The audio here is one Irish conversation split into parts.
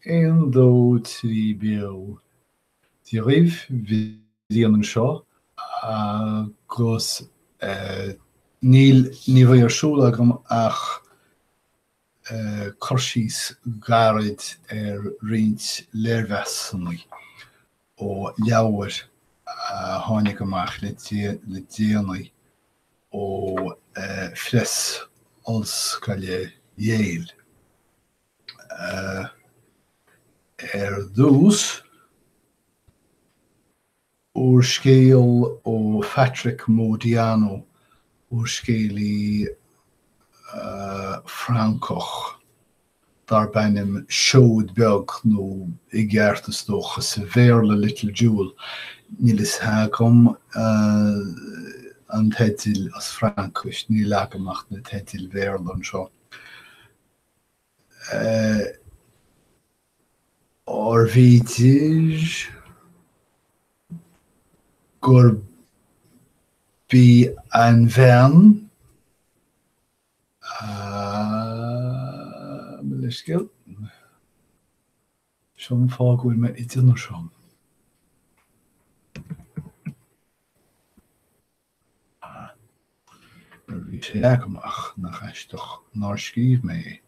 1, 2, 3 Beo! Dia dhaoibh, Brian anseo agus níl, ní bheidh ar siúl agam ach cur síos gairid ar roinnt léirmheasanna ó leabhair a tháinig amach le déanaí ó Phreas Ollscoile Yale. Ar dtús, úrscéal ó Phatrick Modiano, úrscéalaí Francach darb ainm Seoid Bheag, nó i gceart is dócha sa Bhéarla Little Jewel. Níl fhios agam an teideal as Fraincis, níl agam ach na teidil Bhéarla anseo. Arbh fhéidir gurb í an bhean mo leithscéal. Seo an fáth go bhfuil mé ag déanamh seo. Bhí sé agam ach nach aisteach nár scríobh mé é.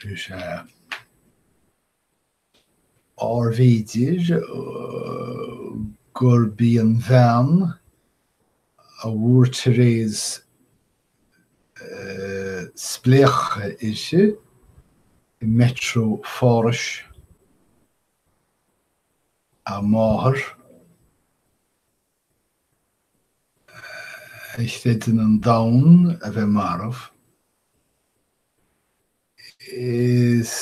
Is ea. Arbh fhéidir gurb í an bhean a bhfuair Therese spléachadh uirthi i Metro Phárais a máthair, a chreideann an domhan a bheith marbh, is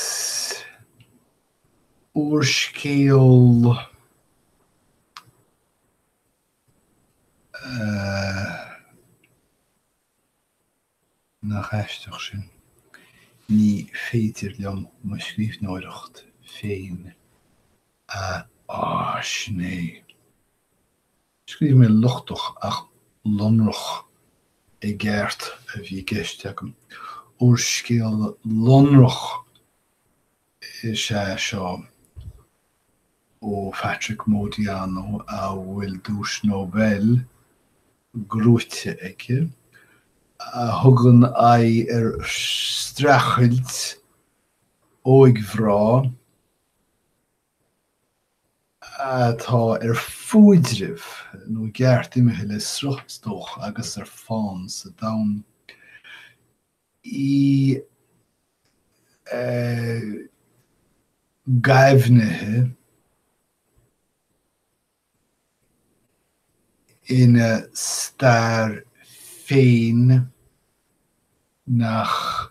úrscéal Nach aisteach sin? Ní féidir liom mo scríbhneoireacht féin a fháisné. Scríobh mé lochtach ach lonrach i gceart a bhí i gceist agam. Úrscéal lonrach is ea seo ó Phatrick Modiano a bhfuil Duais Nobel gnóite aige, a thugann aghaidh ar streachailt óigmhná atá ar fuaidreamh, nó i gceart imithe le sruth is dócha, agus ar fán sa domhan. Í gaibhnithe ina stair féin nach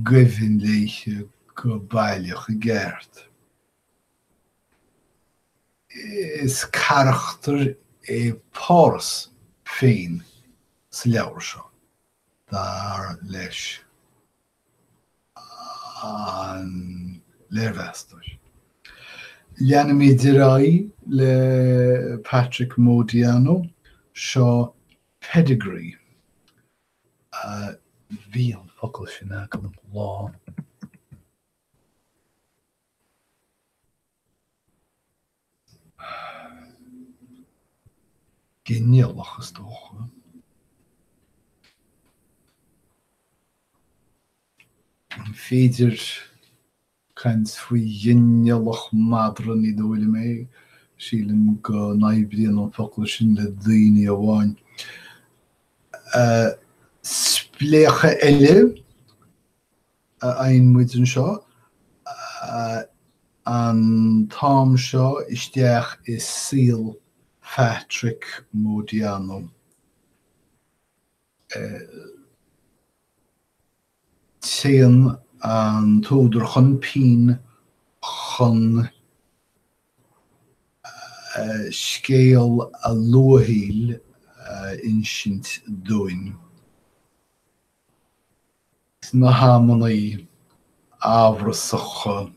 gcuimhin léithe go baileach i gceart. Is carachtar é Páras féin sa leabhar seo. dar leis an léirmheastóir. Leanfaimid ar aghaidh le Patrick Modiano, seo Pedigree. Bhí an focal sin agam lá. Ginealach, is dócha. An féidir caint faoi ghinealach madra? Ní dóigh liom é. Sílim go n-oibríonn an focal sin le daoine amháin. Spléachadh eile a fhaigheann muid anseo an t-am seo isteach i saol Phatrick Modiano. Téann an t-údar chun pinn chun scéal a luathshaoil a insint dúinn. Sna hamannaí amhrasacha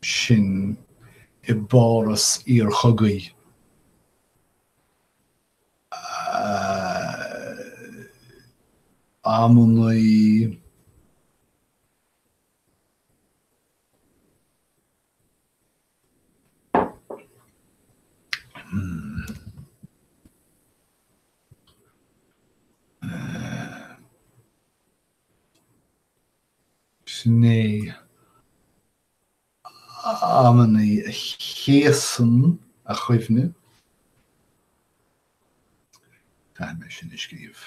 sin i bPáras iarchogaidh, amannaí. Gné amannaí a chéasann a chuimhne. Caithfidh mé sin a scríobh.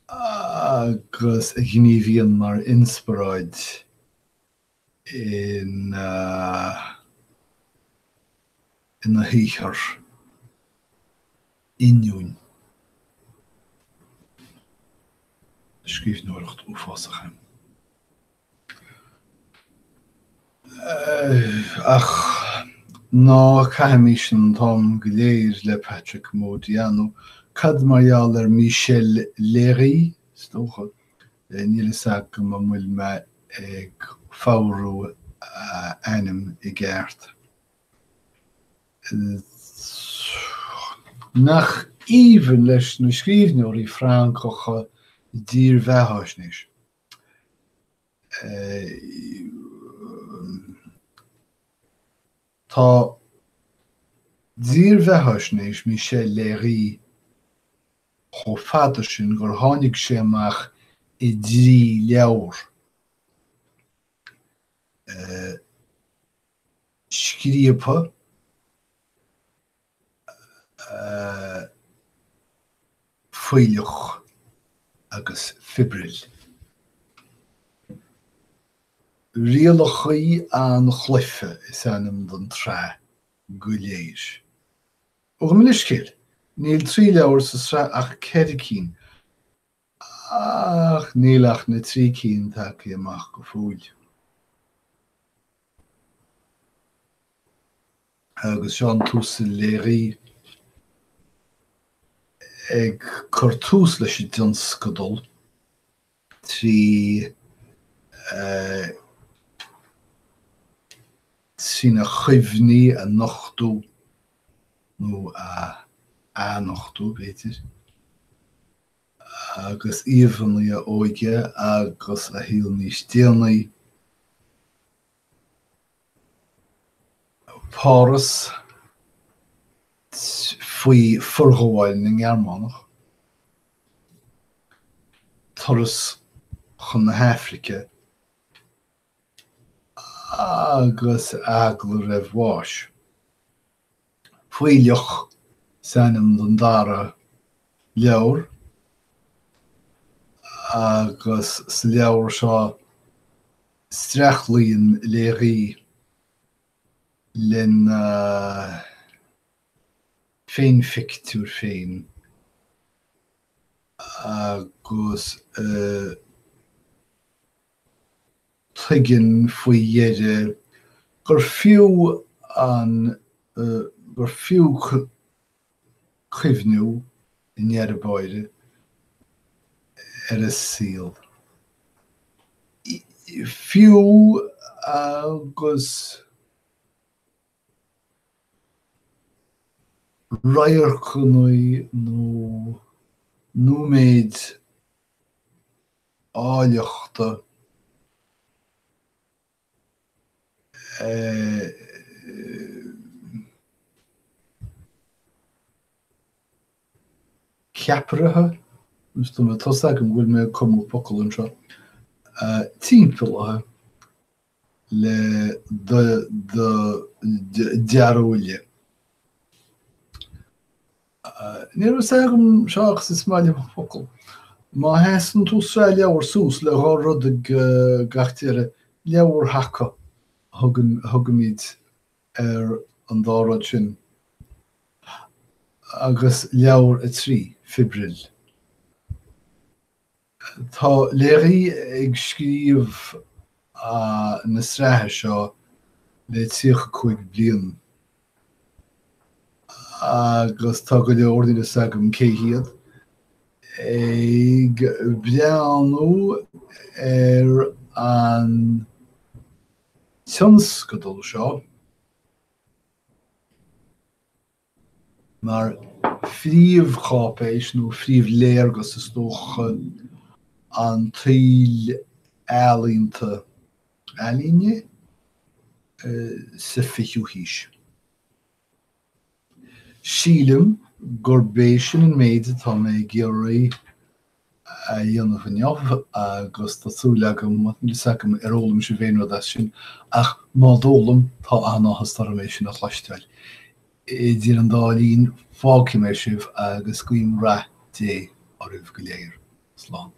Agus a ghníomhaíonn mar inspioráid ina ina shaothar Oinniúin. Scríbhneoireacht uafásach é. Ach ná caithimis an t-am go léir le Patrick Modiano. Cad mar gheall ar Michel Léry, is dócha? Níl fhios agam an bhfuil mé ag foghrú a ainm i gceart. Nach aoibhinn leis na scríbhneoirí Francacha dírbheathaisnéis? Tá dírbheathaisnéis Michel Léry chomh fada sin gur tháinig sé amach i dtrí leabhar. Scríobtha. Fuílleach agus Fibril. Rialachaí an Chluife is ainm don tsraith go léir. Ó, gabh mo leithscéal, níl 3 leabhar sa sraith ach 4 cinn. Ach níl ach na 3 cinn tagtha amach go fóill. Agus seo an tUasal Léry ag cur tús leis an dtionscadal trí trína chuimhní a nochtadh, nó a athnochtadh, b'fhéidir, agus íomhánna a óige agus a shaol níos déanaí. Páras faoi forghabháil na nGearmánach, turas chun na hAifrice agus eagla roimh bháis. Fuílleach is ainm don dara leabhar agus sa leabhar seo streachlaíonn Léry lena féinphictiúr féin agus tuigeann faoi dheireadh gur fiú an gur fiú cuimhniú i ndeireadh báire ar a saol. Fiú agus radharcanna nó nóiméid áilleachta ceapaire, tá 's agam go bhfuil mé ag cumadh focal anseo, timpeallaithe le dearóile. Ní raibh 's agam seo ach is maith liom an focal. Má sheasann tú sraith leabhar suas le dhá rud ag gach deireadh, leabhar thaca a thugaimid ar an dá rud sin. Agus leabhar 3, Fibril. Tá Léry ag scríobh na sraithe seo le 35 bliain agus tá go leor, níl fhios agam cé hiad, ag breathnú ar an tionscadal seo mar phríomhcháipéis nó phríomhléargas, is dócha, an tsaoil ealaíonta, ealaíne? sa 20ú haois. Sílim gurb é sin an méid atá mé ag iarraidh. a dhéanamh inniu agus tá súil agam, níl fhios agam ar fhoghlaim sibh aon rud as sin, ach má d'fhoghlaim, tá an-áthas orm é sin a chloisteáil. Idir an dá linn, fágfaidh mé sibh agus guím rath Dé oraibh go léir. Slán.